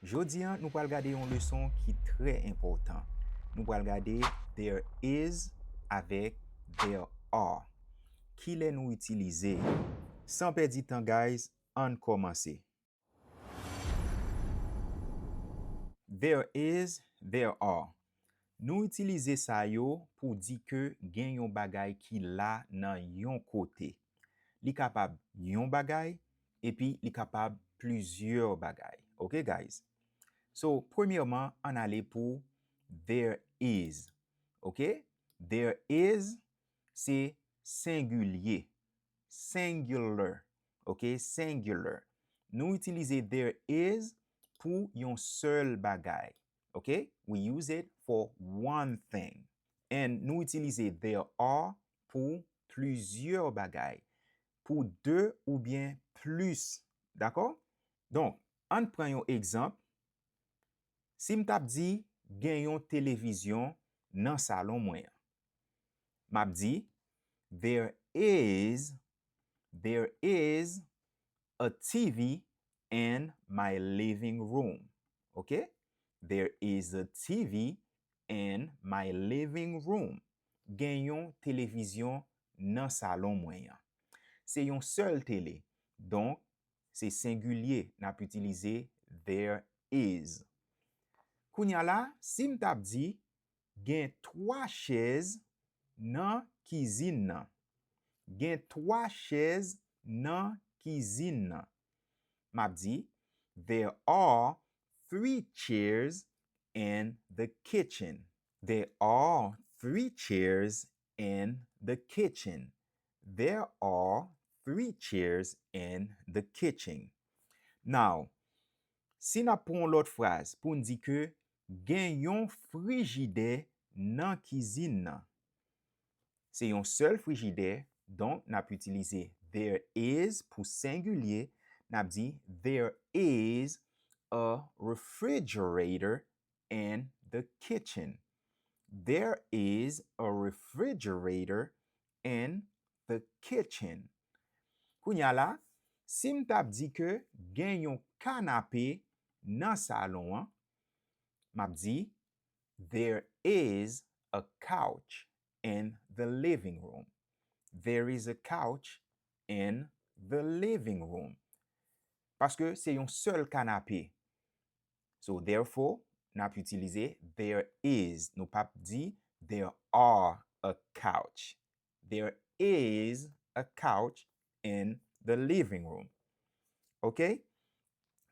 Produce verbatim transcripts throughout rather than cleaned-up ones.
Jodi a, nou pral gade yon leson ki trè enpòtan. Nou pral gade there is avèk there are. Kilè nou itilize? San pèdi tan, guys, ann kòmanse. There is, there are. Nou itilize sa yo pou di ke gen yon bagay ki la nan yon kote. Li kapab yon bagay, epi li kapab plizyè bagay. Ok, guys? So, premyèman, ann ale pou there is. Ok? There is, se sengilye. Singular. Ok? Singular. Nou itilize there is pou yon sèl bagay. Ok? We use it for one thing. And nou itilize there are pou plizyè bagay. Pou de oubyen plis. Dakò? Donk, ann pran yon egzanp. Si m t ap di gen yon televizyon nan salon mwen an, m ap di, there is, there is a T V in my living room. Ok? There is a T V in my living room. Gen yon televizyon nan salon mwen an. Se yon sèl tele. Donk, se sengilye, n ap itilize there is. Kounye a la, si m t ap di, gen twa chèz nan kizin nan. Gen twa chèz nan kizin nan. M ap di, there are three chairs in the kitchen. There are three chairs in the kitchen. There are three chairs in the kitchen. Now, si n ap pran yon lòt fraz pou n di ke gen yon frijidè nan kizin nan. Se yon sèl frijidè, donk n ap itilize there is pou sengilye, n ap di, there is a refrigerator in the kitchen. There is a refrigerator in the kitchen. Kounye a la, si m t ap di ke gen yon kanape nan salon an, m ap di, there is a couch in the living room. There is a couch in the living room. Paske se yon sèl kanape. So, therefore, n ap itilize there is. Nou p ap di there are a couch. There is a couch in the living room. Ok?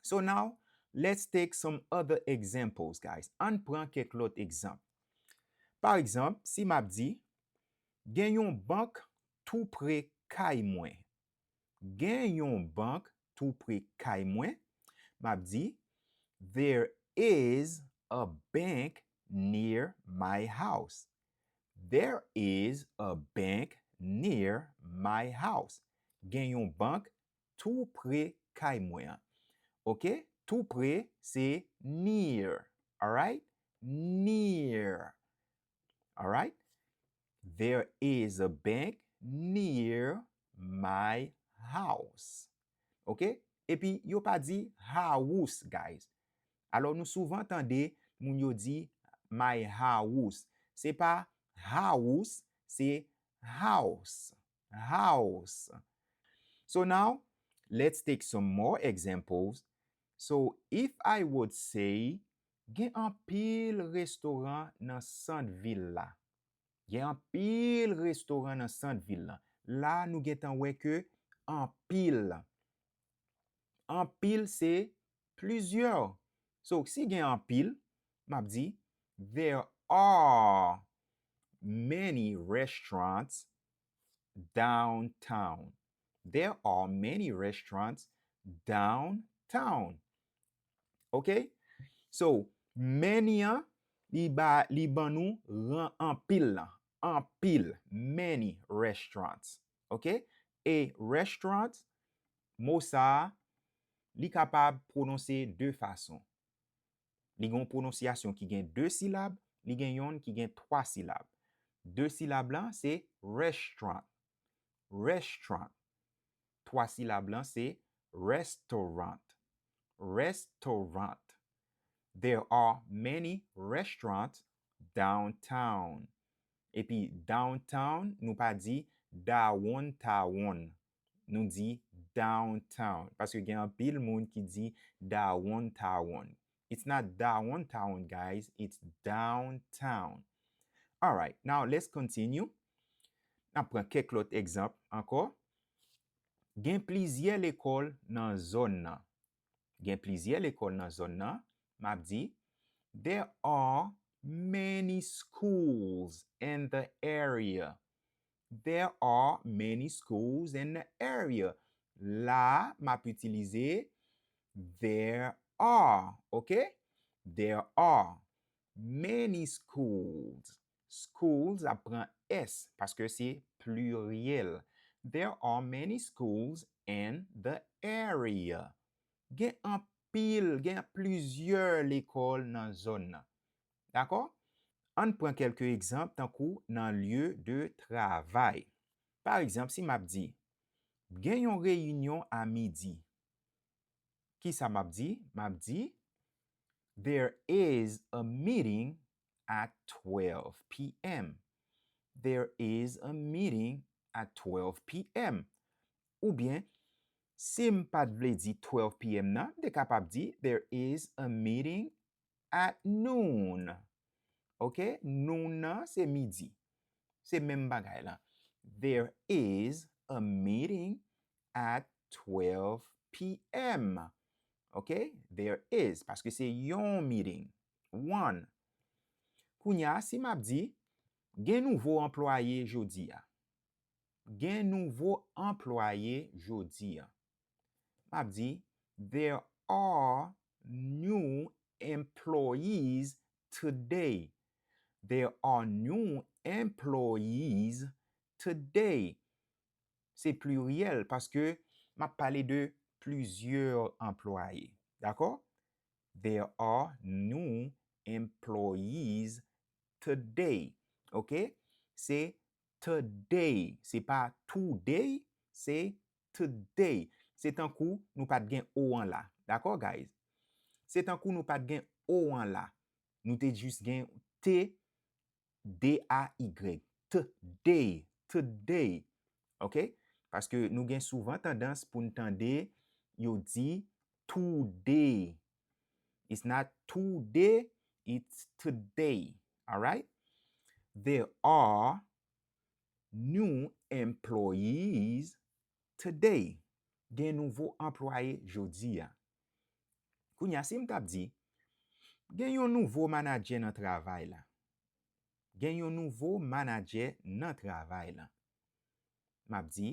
So now, let's take some other examples, guys. Ann pran kèk lòt egzanp. Pa egzanp, si m ap di, gen yon bank tou pre kay mwen. Gen yon bank tou pre kay mwen. M ap di, there is a bank near my house. There is a bank near my house. Gen yon bank tou pre kay mwen an. Ok? Tou pre se near. Alright? Near. Alright? There is a bank near my house. Ok? Epi yo pa di house, guys. Alò, nou souvan tande moun yo di my house. Se pa house, se house. House. So now, let's take some more examples. So, if I would say, gen anpil restoran nan sant vil la. Gen anpil restoran nan sant vil la. La, nou gentan wè ke anpil. Anpil se plizyè. So, si gen anpil, m ap di, there are many restaurants downtown. There are many restaurants downtown. Ok? So, many an, li ba, li ban nou ran anpil lan. Anpil. Many restaurants. Ok? E restaurant, mo sa a, li kapab pwononse de fason. Li gen yon pwononsyasyon ki gen de silab, li gen yonn ki gen twa silab. De silab lan se restaurant. Restaurant. Twa silab lan se restaurant. Restaurant. There are many restaurants downtown. Epi downtown, nou pa di dawonntawon. Nou di downtown. Paske gen anpil moun ki di dawonntawon. It's not dawonntawon, guys. It's downtown. Alright, now let's continue. N ap pran kèk lòt egzanp ankò. Gen plizyè lekòl nan zòn nan. Gen plizyè lekòl nan zòn nan. M ap di, there are many schools in the area. There are many schools in the area. La, m ap itilize there are, ok? There are many schools. Schools ap pran S paske se pliryèl. There are many schools in the area. Gen anpil, gen plizyè lekòl nan zòn nan. Dakò? Ann pran kèlke egzanp tankou nan lye de travay. Pa egzanp, si m ap di, gen yon reyinyon a midi. Kisa m ap di? M ap di, there is a meeting at twelve p m. There is a meeting at twelve p m. Oubyen, si m pa t vle di twelve p m nan, m te kapab di, there is a meeting at noon. Ok? Noon nan, se midi. Se menm bagay la. There is a meeting at twelve p m. Ok? There is, paske se yon meeting. One. Kounye a, si m ap di, gen nouvo anplwaye jodi a. Gen nouvo anplwaye jodi a. M ap di, there are new employees today. There are new employees today. Se pliryèl paske m ap pale de plizyè anplwaye. Dakò? There are new employees today. Ok? Se today. Se pa today, se today. Se tankou nou pa t gen O an la. Dakò, guys? Se tankou nou pa t gen O an la. Nou te jis gen T, D A Y. Today. Today. Ok? Paske nou gen souvan tandans pou n tande yo di today. It's not today, it's today. Alright? There are new employees today. Gen nouvo anplwaye jodi a. Kounye a, si m t ap di, gen yon nouvo manadjè nan travay la. Gen yon nouvo manadjè nan travay la. M ap di,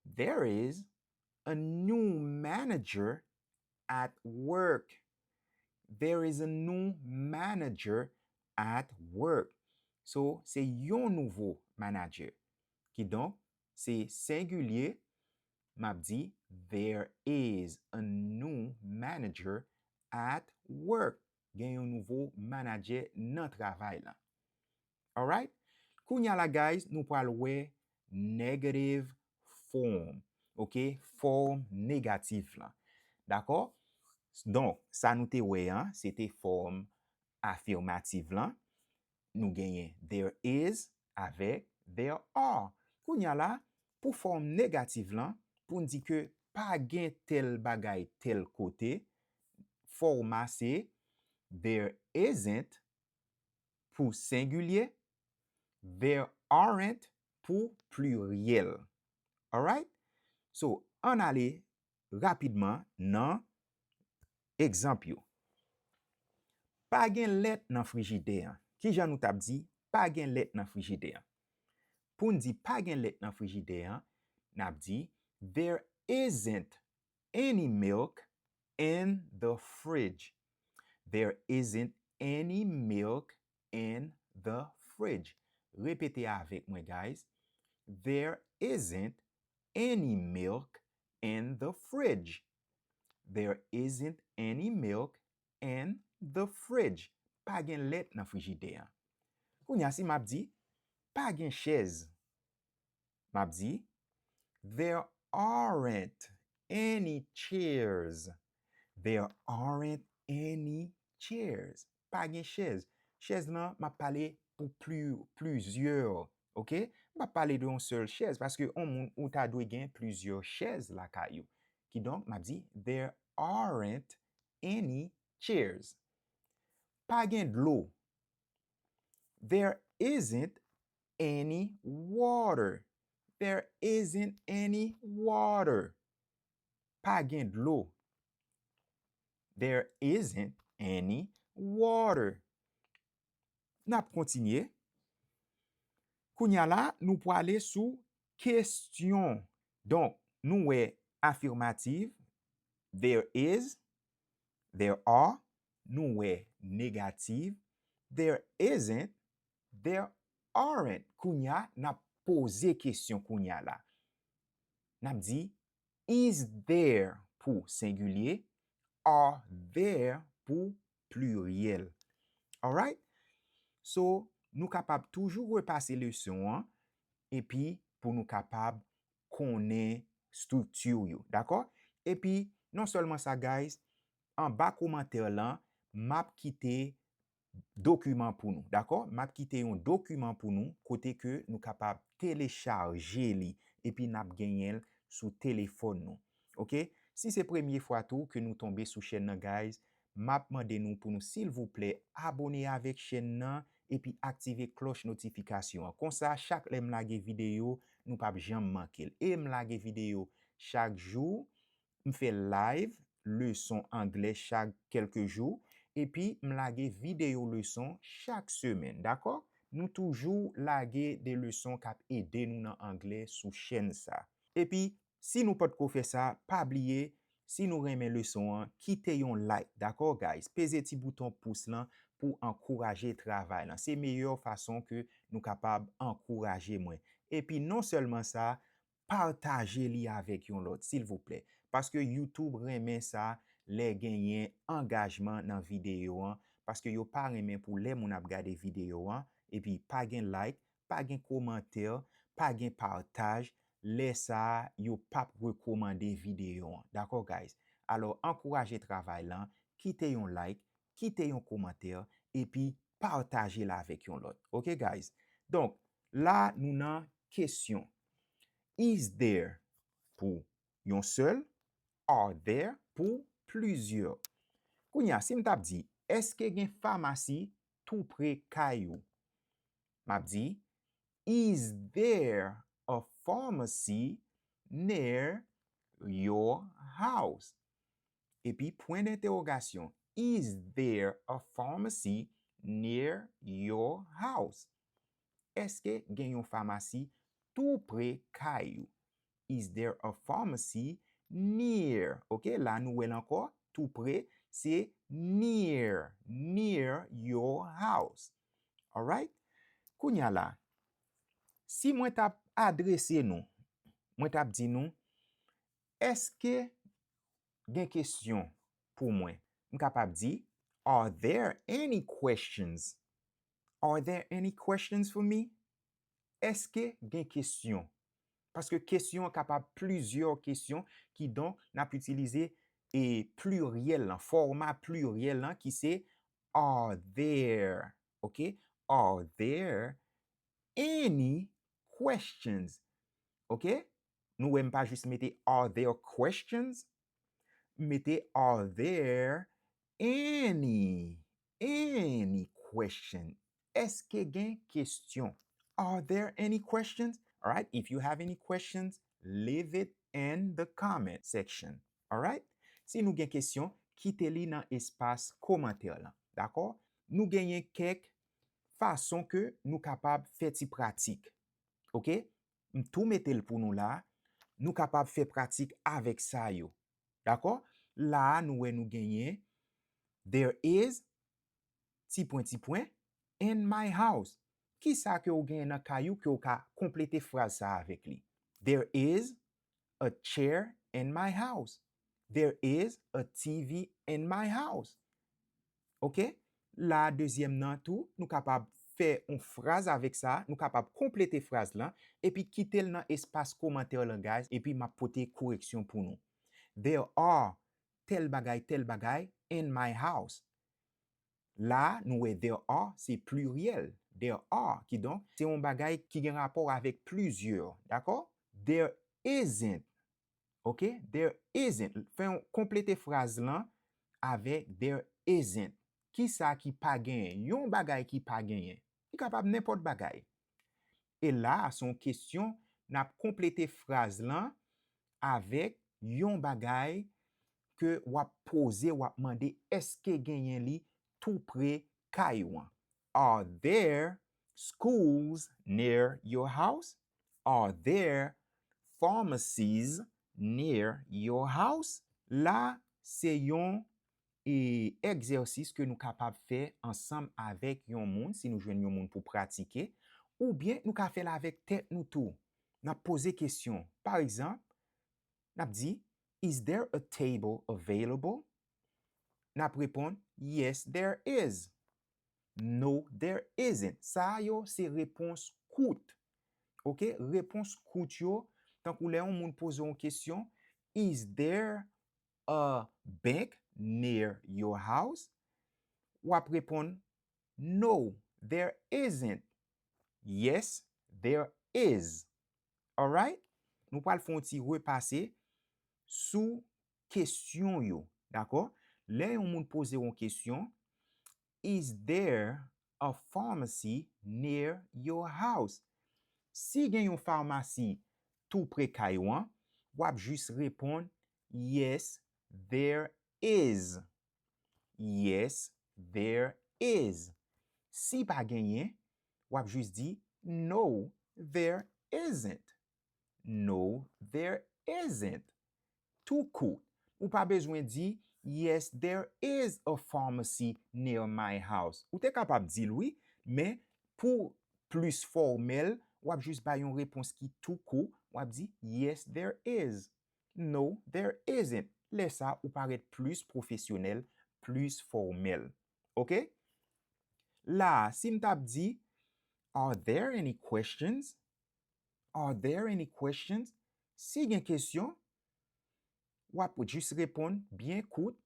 there is a new manager at work. There is a new manager at work. So, se yon nouvo manadjè. Kidonk, se sengilye, m ap di, there is a new manager at work. Gen yon nouvo manadjè nan travay la. Alright? Kounye a la, guys, nou pral wè negative form. Ok? Fòm negatif lan. Dakò? Donk, sa nou te wè an, se te fòm afimatif lan. Nou genyen there is avèk there are. Kounye a la, pou fòm negatif lan, pou n di ke pa gen tèl bagay tèl kote, fòma se there isn't pou sengilye, there aren't pou pliryèl. Alright? So, ann ale rapidman nan egzanp yo. Pa gen lèt nan frijidè an. Kijan nou t ap di pa gen lèt nan frijidè an? Pou n di pa gen lèt nan frijidè an, n ap di, there isn't any milk in the fridge. There isn't any milk in the fridge. Repete avèk mwen, guys. There isn't any milk in the fridge. There isn't any milk in the fridge. Pa gen lèt nan frijidè an. Kounye a, si m ap di, pa gen chèz, m ap di, there aren't any chairs. There aren't any chairs. Pa gen chèz. Chèz lan, m ap pale pou pli, plizyè, oke? M p ap pale de yon sèl chèz, paske yon moun ou ta dwe gen plizyè chèz lakay ou. Kidonk, m ap di, there aren't any chairs. Pa gen dlo. There isn't any water. There isn't any water. Pa gen dlo. There isn't any water. N ap kontinye. Kounye a la, nou prale sou kesyon. Donk, nou wè afimatif, there is, there are, nou wè negatif, there isn't, there aren't. Kounye a, n ap poze kesyon kounye a la. N ap di, is there pou sengilye, are there pou pliryèl. Alright? So, nou kapab toujou repase leson an, epi pou nou kapab konnen estrikti yo, dakò? Epi, non sèlman sa, guys, anba kòmantè lan, m ap kite dokiman pou nou, dakò? M ap kite yon dokiman pou nou, kote ke nou kapab telechaje li, epi n ap genyen l sou telefòn nou. Oke? Si se premye fwa tou ke nou tonbe sou chèn nan, guys, m ap mande nou pou nou, silvouplè, abone avèk chèn nan, epi aktive klòch notifikasyon an. Konsa, chak lè m lage videyo, nou p ap janm manke l. E m lage videyo chak jou, m fè live leson anglè chak kèlke jou, epi m lage videyo leson chak semèn, dakò? Nou toujou lage de leson k ap ede nou nan anglè sou chèn sa. Epi, si nou potko fè sa, pa bliye, si nou renmen leson an, kite yon like, dakò, guys? Peze ti bouton pous lan pou ankouraje travay lan. Se meyè fason ke nou kapab ankouraje mwen. Epi, non sèlman sa, pataje li avèk yon lòt, silvouplè. Paske YouTube renmen sa, lè genyen angajman nan videyo an, paske yo pa renmen pou lè moun ap gade videyo an, epi pa gen like, pa gen kòmantè, pa gen pataj, lè sa a, yo p ap rekòmande videyo an. Dakò, guys? Alò, ankouraje travay lan, kite yon like, kite yon kòmantè, epi pataje l avèk yon lòt. Oke, guys? Donk, la, nou nan kesyon. Is there pou yon sèl, are there pou plizyè. Kounye a, si m t ap di, èske gen famasi tou pre kay ou? M ap di, is there a pharmacy near your house? Epi, pwen dentèwogasyon, is there a pharmacy near your house? Èske gen yon famasi tou pre kay ou? Is there a pharmacy near? Oke, la nou wè l ankò, tou pre, se near, near your house. Alright? Kounye a la, si mwen t ap adrese nou, mwen t ap di nou, èske gen kesyon pou mwen? M kapab di, are there any questions? Are there any questions for me? Èske gen kesyon? Paske kesyon an kapab plizyè kesyon, kidonk, n ap itilize e pliryèl lan, fòma pliryèl lan ki se are there. Oke? Are there any questions? Oke? Nou wè m pa jis mete are there questions? M mete are there any, any question? Èske gen kesyon? Are there any questions? Alright, if you have any questions, leave it in the comment section. Alright? Si nou gen kesyon, kite li nan espas kòmantè lan. Dakò? Nou genyen kèk fason ke nou kapab fè ti pratik. Oke? M tou mete l pou nou la. Nou kapab fè pratik avèk sa yo. Dakò? La a, nou wè nou genyen there is, ti pwen, ti pwen, in my house. Kisa ke w genyen nan kay ou ke w ka konplete fraz sa a avèk li? There is a chair in my house. There is a T V in my house. Oke? La, dezyèm nan tou, nou kapab fè yon fraz avèk sa, nou kapab konplete fraz lan, epi kite l nan espas kòmantè lan, guys, epi m ap pote koreksyon pou nou. There are tèl bagay, tèl bagay in my house. La, nou wè there are, se pliryèl. There are, kidonk, se yon bagay ki gen rapò avèk plizyè, dakò? There isn't, ok? There isn't. Fè yon konplete fraz lan avèk there isn't. Kisa ki pa genyen? Yon bagay ki pa genyen. Li kapab nenpòt bagay. E la, se yon kesyon, n ap konplete fraz lan avèk yon bagay ke w ap poze, w ap mande, èske genyen li tou pre kay ou an? Are there schools near your house? Are there pharmacies near your house? La, se yon e egzèsis ke nou kapab fè ansanm avèk yon moun, si nou jwenn yon moun pou pratike, oubyen nou ka fè l avèk tèt nou tou. N ap poze kesyon. Pa egzanp, n ap di, "Is there a table available?" N ap reponn, "Yes, there is." "No, there isn't." Sa yo se repons kout. Ok? Repons kout yo, tankou lè yon moun poze yon kesyon, "Is there a bank near your house?" W ap reponn, "No, there isn't." "Yes, there is." Alright? Nou pral fè yon ti repase sou kesyon yo, dakò? Lè yon moun poze yon kesyon, "Is there a pharmacy near your house?" Si gen yon famasi tou pre kay ou an, w ap jis reponn, "Yes, there is." "Yes, there is." Si pa genyen, w ap jis di, "No, there isn't." "No, there isn't." Tou kout. Ou pa bezwen di, "Yes, there is a pharmacy near my house." Ou te kapab di l, wi, men pou plis fòmèl, w ap jis bay yon repons ki tou kout. W ap di, "Yes, there is." "No, there isn't." Lè sa, ou parèt plis pwofesyonèl, plis fòmèl. Ok? La, si m t ap di, "Are there any questions?" "Are there any questions?" Si gen kesyon, w ap jis reponn byen kout,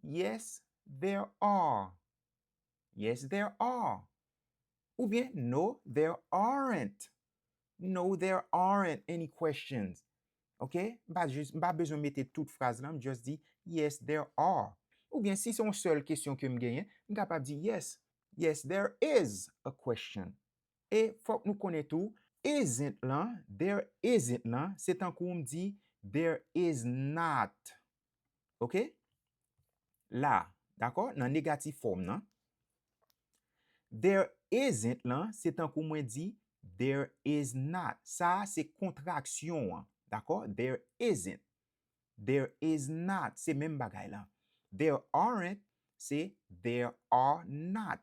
"Yes, there are." "Yes, there are." Oubyen, "No, there aren't." "No, there aren't any questions." Ok? M pa jis, m pa bezwen mete tout fraz lan, m just di, "Yes, there are." Oubyen, si se yon sèl kesyon ke m genyen, m kapab di, "Yes, yes, there is a question." E fòk nou konnen tou, "isn't" lan, "there isn't" lan, se tankou m di, "There is not." Ok? La, dakò? Nan negatif fòm nan. "There isn't" lan, se tankou mwen di, "There is not." Sa a se kontraksyon an, dakò? "There isn't." "There is not." Se menm bagay la. "There aren't," se "There are not."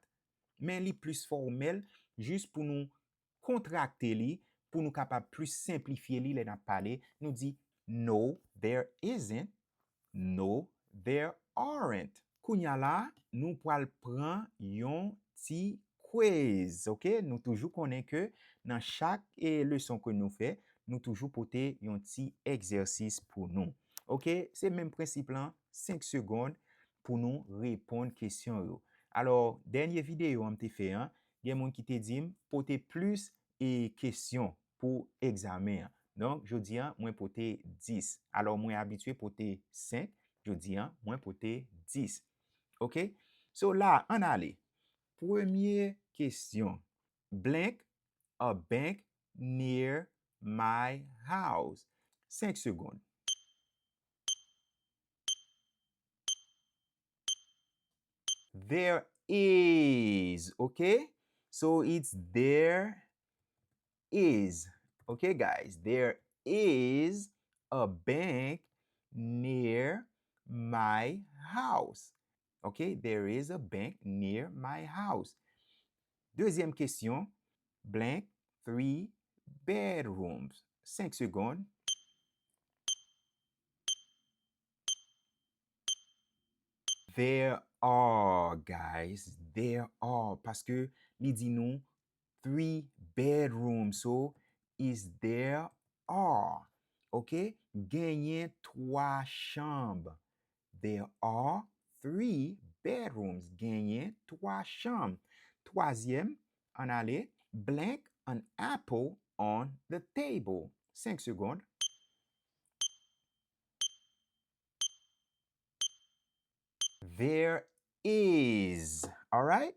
Men li plis fòmèl, jis pou nou kontrakte li, pou nou kapab plis senplifye li lè n ap pale. Nou di, "No, there isn't." "No, there aren't." Kounye a la, nou pral pran yon ti quiz, ok? Nou toujou konnen ke nan chak, e, leson ke nou fè, nou toujou pote yon ti egzèsis pou nou. Ok? Se menm prensip lan, senk segonn pou nou reponn kesyon yo. Alò, dènye videyo an m te fè an, gen moun ki te di m pote plis, e, kesyon pou egzamen an. Donk, jodi an, mwen pote dis. Alò, mwen abitye pote senk, jodi an, mwen pote dis. Ok? So, la, ann ale. Premye kesyon. Blank, a bank near my house. Senk segonn. There is, ok? So it's there is. Ok, guys? There is a bank near my house. Ok? There is a bank near my house. Dezyèm kesyon, blank, three bedrooms. Senk segonn. There are, guys. There are. Paske li di nou three bedrooms. So, is there are. Ok? Genyen twa chanm. There are three bedrooms. Genyen twa chanm. Twazyèm, ann ale. Blank an apple on the table. Senk segonn. There is. Alright?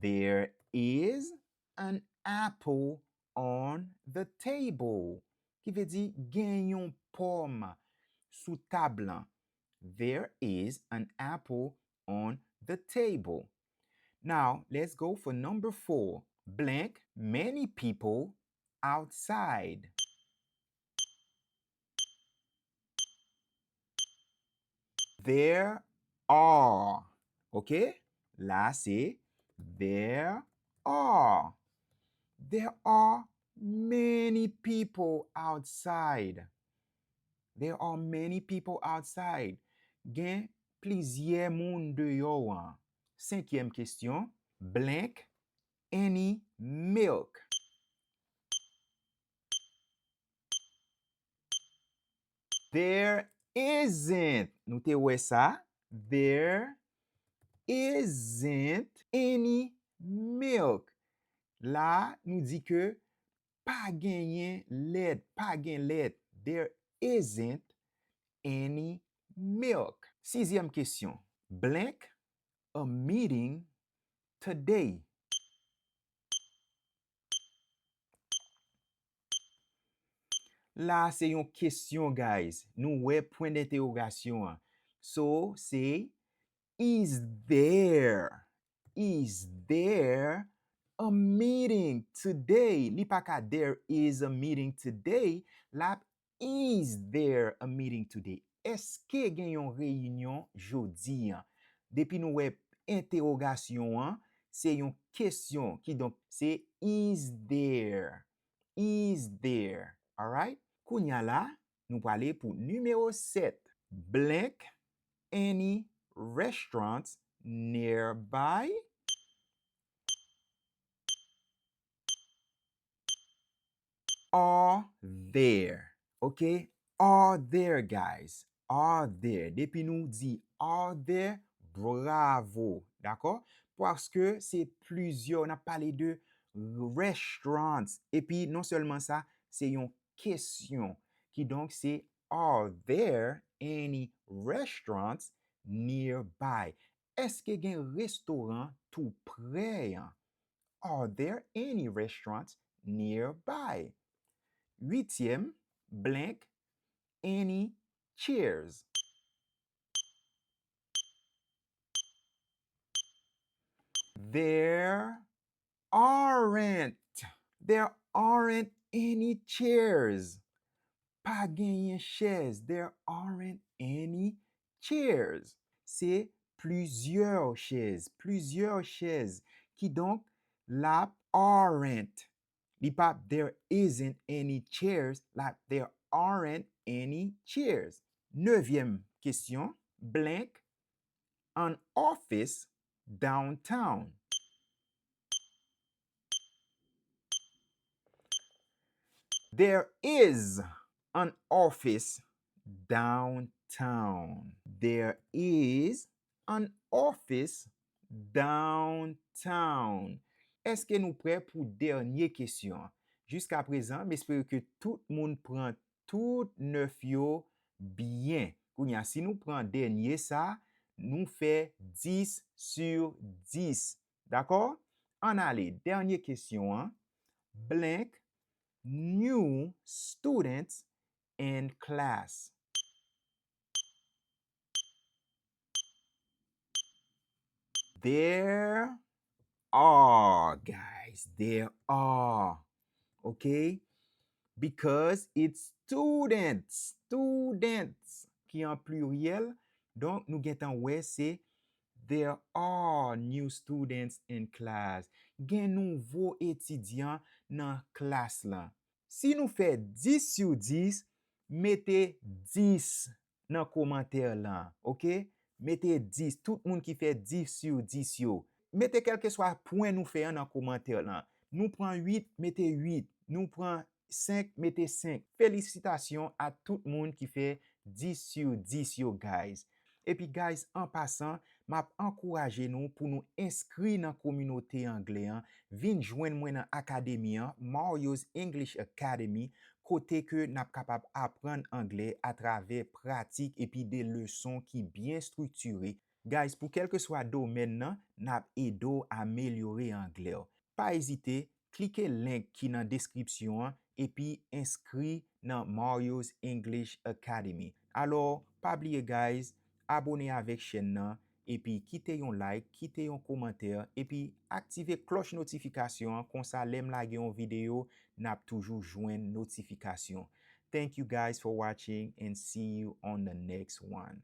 There is an apple on the table. Ki vle di gen yon pòm sou tab lan. There is an apple on the table. Now, let's go for number four. Blank, many people outside. There are. Ok? La, se there are. There are many people outside. There are many people outside. Gen plizyè moun deyò an. Senkyèm kesyon. Blank, any milk. There isn't. Nou te wè sa. There isn't any milk. La, nou di ke pa genyen lèt, pa gen lèt. There isn't any milk. Sizyèm kesyon. Blank, a meeting today. La, se yon kesyon, guys. Nou wè pwen dentèwogasyon an. So, se, is there, is there a meeting today? Li pa ka there is a meeting today. L ap is there a meeting today? Èske gen yon reyinyon jodi an? Depi nou wè entèwogasyon an, se yon kesyon. Kidonk, se is there? Is there? Alright? Kounye a la, nou prale pou nimewo sèt. Blank, any restaurants nearby? Are there? Ok? Are there, guys? Are there? Depi nou di are there, bravo. Dakò? Paske se plizyè, n ap pale de restaurants. Epi non sèlman sa, se yon kesyon. Kidonk, se are there any restaurants nearby? Èske gen restoran tou prè an? Are there any restaurants nearby? Uityèm, blank, any chairs? There aren't. There aren't any chairs. Pa genyen chèz. There aren't any chairs. Se plizyè chèz, plizyè chèz. Kidonk, l ap aren't. Li p ap there isn't any chairs, l ap there aren't any chairs. Nevyèm kesyon, blank, an office downtown? There is an office downtown. There is an office downtown. Èske nou prè pou dènye kesyon an? Jiskaprezan, m espere ke tout moun pran tout nèf yo byen. Kounye a, si nou pran dènye sa, nou fè dis sur dis. Dakò? Ann ale, dènye kesyon an. Blank, new students in class? There are, guys. There are. Ok? Because it's students. Students ki an pliryèl. Donk, nou gentan wè se there are new students in class. Gen nouvo etidyan nan klas lan. Si nou fè dis sur dis, mete dis nan kòmantè lan, ok? Mete dis, tout moun ki fè dis sur dis yo. Mete kèlkeswa pwen nou fè an nan kòmantè lan. Nou pran uit, mete uit. Nou pran senk, mete senk. Felisitasyon a tout moun ki fè dis sur dis yo, guys. Epi, guys, an pasan, m ap ankouraje nou pou nou enskri nan kominote anglè an, vin jwenn mwen nan akademi an, Mario's English Academy, kote ke n ap kapab aprann anglè atravè pratik epi de leson ki byen estriktire. Guys, pou kèlkeswa domèn nan, n ap ede w amelyore anglè w. Pa ezite, klike link ki nan deskripsyon an epi enskri nan Mario's English Academy. Alò, pa bliye guys, abone avèk chèn nan, epi kite yon like, kite yon kòmantè, epi aktive klòch notifikasyon an, konsa lè m lage yon videyo, n ap toujou jwenn notifikasyon. Thank you guys for watching and see you on the next one.